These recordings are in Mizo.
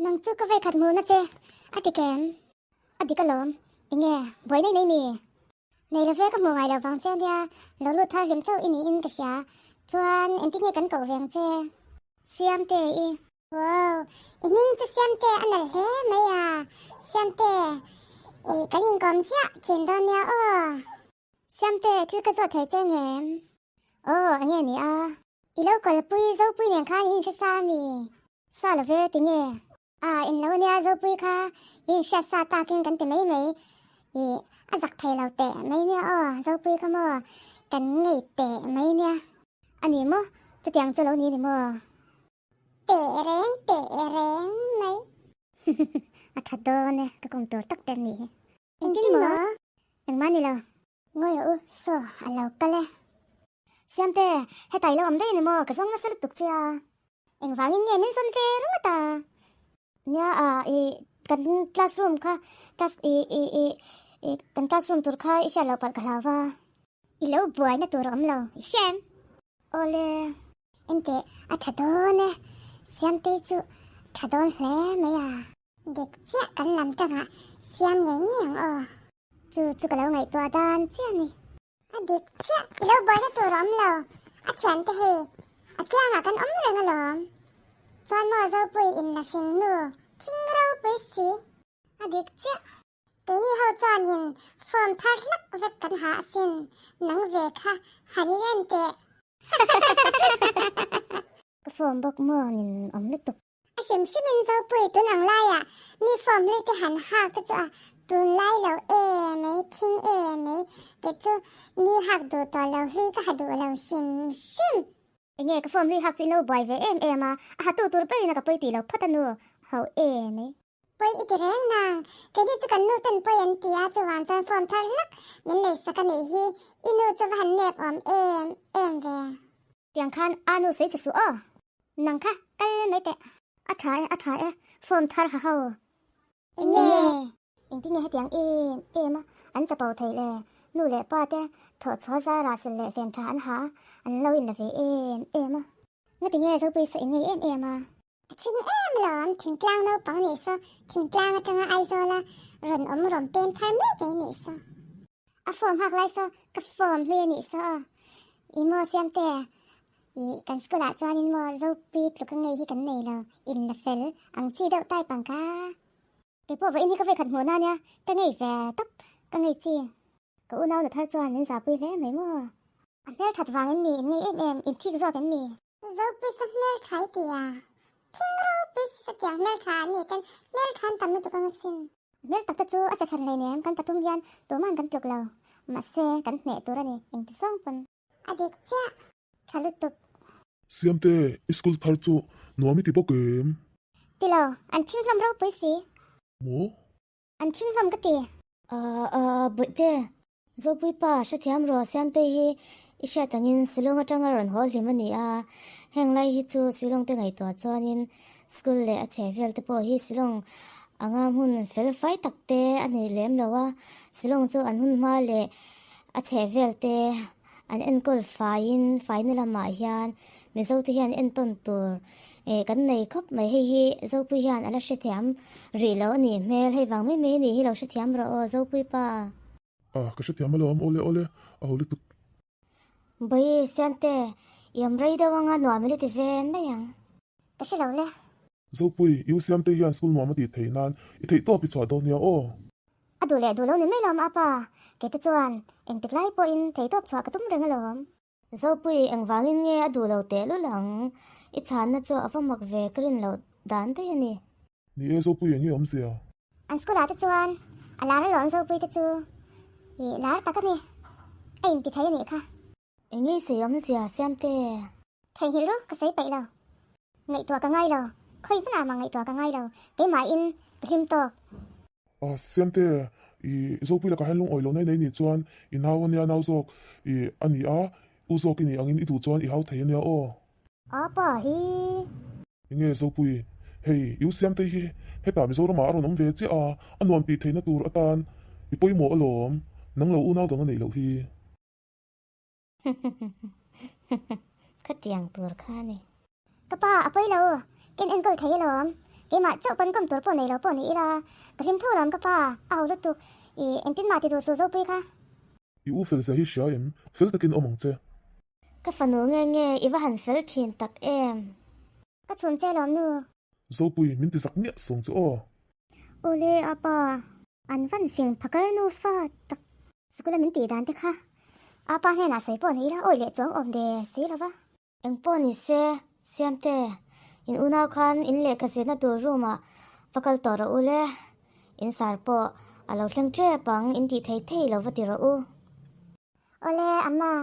Nang chu ka vei khat hmuhna che a ti kem. A dik alawm. Enge buai nei nei mi? Nei lo ve ka hmuh ngai lo vang che ania, lo lut thar hlim chauh i niin ka hria. Chuan engtin nge kan koh ve ang che? Siamte i. Wow, i hming chu Siamte a nalh hle mai a. Siamte, i kan inkawm chiah thin dawn nia aw. Siamte, thil ka zawh thei che ngem? Aw, enge ni a? I lo kalpui Zopui nen khan in inhre sa ami? Sa lo ve, tinge? A in lo ania Zopui kha i inhriat sa takin kan ti mai mai i a zak thei lo teh mai nia aw Zopui kha maw kan ngei teh mai nia. A ni maw? Chutiang chu lo ni ni maw? Teh reng teh reng mai. A tha dawn e, ka kum tur tak te an nih hi. Engtin maw? Engmah ni lo. Ngawi rawh u, saw a lo kal e. Siamte, hetah i lo awm daih a ni maw? Ka zawng nasa lutuk che a. Engvangin nge min zawn ve ringawt a? Nia a, i kan classroom kha, class i i i i kan classroom tur kha i hriat loh palh ka hlau va. I lo buaina tur a awm lo, i hria em? Awle. Enteh, a tha dawn e. Siamtei chu tha dawn hle mai a. Dik chiah kan lam tangah siam ngei ngei ang aw. Chu chu ka lo ngaihtuah dan chiah a ni. A dik chiah, i lo buaina tur a awm lo. A thiante hei, a kiangah kan awm reng alawm. Chuan maw Zopui in la fing nu, thing ropui si. A dik chiah. Keini ho chuanin form thar hlak vek kan ha asin, nang ve kha han in en teh. Ka form bawk maw nin awm lutuk. A hrim hrimin Zopui tun ang laiah mi form hlui te han hak te chu a tunlai lo e mai, thing e mai kei chu mi hak duh tawh lo hlui ka ha duh lo hrim hrim. Enge ka form hlui hak chu in lo buai ve em em a, a hatu tur berin a ka pawi tih lo phawt a nu ho e mai. Pawi i ti reng nang, keini chu kan nu ten pawi an ti a chuvang chuan form thar hlak min lei sak a nih hi, i nu chu va han nep awm em em ve. Tiang khan a nu sawi che suh aw. Nang kha kal mai teh. A tha e, a tha e, form thar ha ho. Enge? Engtin nge hetiang em em a an chapo theih le? Nu leh pa te thawh chhuah zarah sil leh ven tha an ha a, an lo inla ve em em a. Ngati nge Zopui saw in ngei em em a? A thing em lawm, thingtlang naupang nih saw, thingtlang atanga Aizawla rawn awm rawn pem thar mek mai nih saw. A form hak lai saw ka form hlui a nih saw aw. I maw Siamte, i kan school ah chuanin maw Zopui tluk a ngei hi kan nei lo, in la fel ang chi deuh type ang kha. Kei pawh vawiin hi ka vawikhat hmuhna ania, ka ngei ve tawp, ka ngei chi. Ka unau na thar chuan min zahpui hle mai maw. A hmel that vang em ni, in ngei em em, in thik zawk em ni? Zopui sa hmel tha i ti a, thing ropui si chutiang hmel tha an nih ten hmel tha an tam lutuk ang asin. Hmel tak te chu a che hran hleinem, kan pathum hian tuman kan tluk lo, mahse kan hneh tur a ni, engti zawng pawn. A dik chiah. Tha lutuk. Siamte, i school thar chu nuam i ti bawk em? Ti lo, an thing hlawm ropui si. Maw? An thing hlawm ka ti. Ahh Bawihte, Zopui pa hrethiam rawh Siamtei hi i hriat angin Shillong atanga rawn haw hlim a ni a, heng lai hi chu Shillong te ngaihtuah chuanin school leh a chhe vel te pawh hi Shillong anga hmun fel fai tak te a ni lem lo a, Shillong chu an hun hma leh a chhe vel te An enkawl faiin faina lamah hian Mizote hian entawn tur eh kan nei khawp mai. Hei hi Zopui hian a la hrethiam rih lo a nih hmel. Hei vang mai mai a nih hi lo hrethiam rawh aw Zopui pa. A, ka hrethiam alawm, awle awle, a ho lutuk. Bawi Siamte, i awm rei deuh anga nuam i la ti ve mai ang. Ka hre lo le. Zopui, i u Siamte hian school nuam a tih theih nan i theih tawp i chhuah dawn nia aw. A duh leh duh lo ni mai lawm apa, kei te chuan engtik lai pawhin thei tawp chhuah ka tum reng alawm. Zopui, engvangin nge a duh lo teh lul ang? I chhanna chu a va mak ve ka rin loh dan daih a ni. Ni e, Zopui eng nge awmzia? An school ah te chuan a lar alawm Zopui te chu i lar tak a ni, a inti thei a nih kha. Eng nge sawi awmzia Siamte? Theihnghilh ru ka sawi peih lo. Ngaihtuah ka ngai lo. Khawi hmunah mah ngaihtuah ka ngai lo. Keimahin ka hlim tawk. A, Siamte, i Zopui lakah hian lungawi lo nei nei nih chuan i nau ania nau zawk i a ni a, u zawk i nih angin i duh chuan i hau thei ania aw. A pa hi. Eng nge Zopui, hei i u Siamte hi hetah Mizoramah a rawn awm ve chiah a, a nuam tih theihna tur atan i pawimawh alawm, nang lo unau dang a neih loh hi. Khatiang tur kha a ni. Ka pa, a pawi lo. Ken enkawl thei alawm. Keimah chauh pawn kawm tur pawh nei lo pawh ni ila, ka hlim tho lawm ka pa, a ho lutuk, i engtin mah ti duh suh Zopui kha. I u fel zia hi hria em? Fel takin awm ang che. Ka fanu nge nge i va han fel thin tak em? Ka chhun che lawm nu. Zopui, min ti zak miah sawng che aw. Awle a pa, an van fing phakar nufa tak. Sikula min tih dan te kha a pa hnenah sawi pawh ni ila awi leh chuang awm der si lo va. Eng pawh ni se, Siamte, in unau khan in lehkha zirna tur room ah va kal tawh rawh u le, in sar pawh a lo thleng tep ang in tih thei thei lo va ti rawh u. Awle, Amma.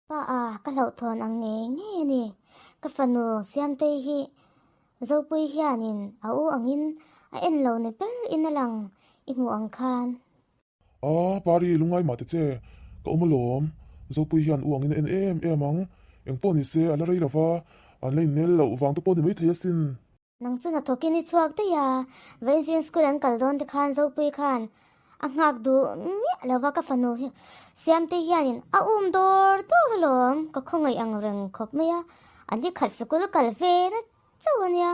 Pa a, ka hlauhthawn ang ngei ngei a ni. Ka fanu Siamtei hi Zopui hianin a u angin a en lo ni ber in a lang i hmuh ang khan. A, Pari, lungngai mah ta che, ka awm alawm. Zopui hian u angin a en em em ang. Engpawh ni se, a la rei lo va, an la innel loh vang te pawh ni maithei asin. Nang chu hnathawkin i chhuak daih a, Vainzing school an kal dawn te khan Zopui khan a nghak duh miah lo va, ka fanu hi Siamte hianin a um dawr dawr alawm, ka khawngaih ang reng khawp mai a, an hi khat sikul kal ve na chauh a nia,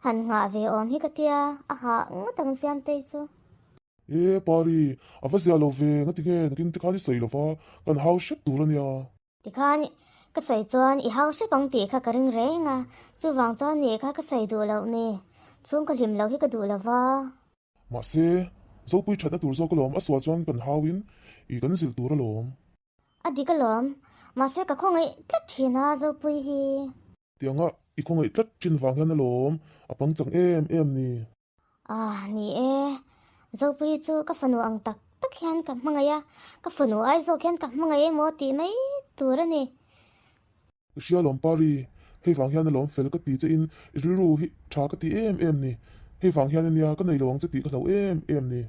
han nghah ve awm hi ka tia, a hah ngawt ang Siamtei chu. E Pari, a va zia lo ve, ngatinge nakin te khan i sawi lo va, kan hau hrep tur a nia. Tikhan ka sawi chuan i hau hrep ang tih kha ka ring reng a, chuvang chuan nih kha ka sawi duh loh ni, chhungkaw hlim loh hi ka duh lo va. Mahse, Zopui thatna tur zawk alawm, a sual chuan kan hauin i kan zilh tur alawm. A dik alawm, mahse ka khawngaih tlat thin a Zopui hi. Tianga i khawngaih tlat thin vang hian alawm, a pangchang em em ni. Ah, ni e. Zopui chu ka fanu ang tak tak hian ka hmangaih a, ka fanu ai zawk hian ka hmangaih emaw tih mai tur a ni. Ka hria lawm Pari, hei vang hian alawm fel ka ti che in i rilru hi tha ka ti em em ni. Hei vang hian ania ka nei lo ang che tih ka hlau em em ni.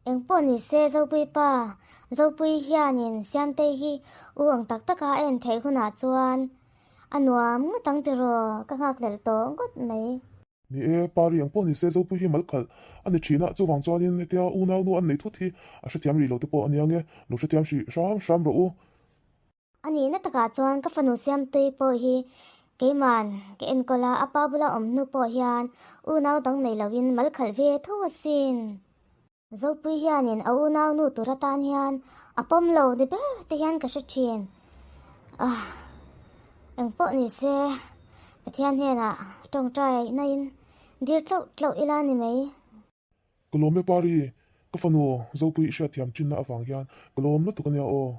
Engpawh ni se Zopui pa, Zopui hianin Siamtei hi u ang tak taka a en theih hunah chuan a nuam ngawt ang tiraw, ka nghakhlelh tawh ngawt mai. Ni e, Pari ang pawh ni se Zopui hi mal khalh a ni thin a, chuvang chuanin hetia unaunu an nei thut hi a hrethiam rih lo te pawh a nia nge, lo hrethiam hrih hram hram rawh u. A nihna takah chuan ka fanu Siamtui pawh hi keiman ka enkawl a, a pa bula awm hnu pawh hian unau dang nei loin mal khalh ve tho asin. Zopui hianin a unaunu tur atan hian a pawm lo ni ber te hian ka hre thin. Ah, engpawh ni se, Pathian hnenah tawngtai nain dir tlauh tlauh ila ni mai. Ka lawm e Pari, ka fanu Zopui i hriatthiam thinna avang hian ka lawm lutuk ania aw.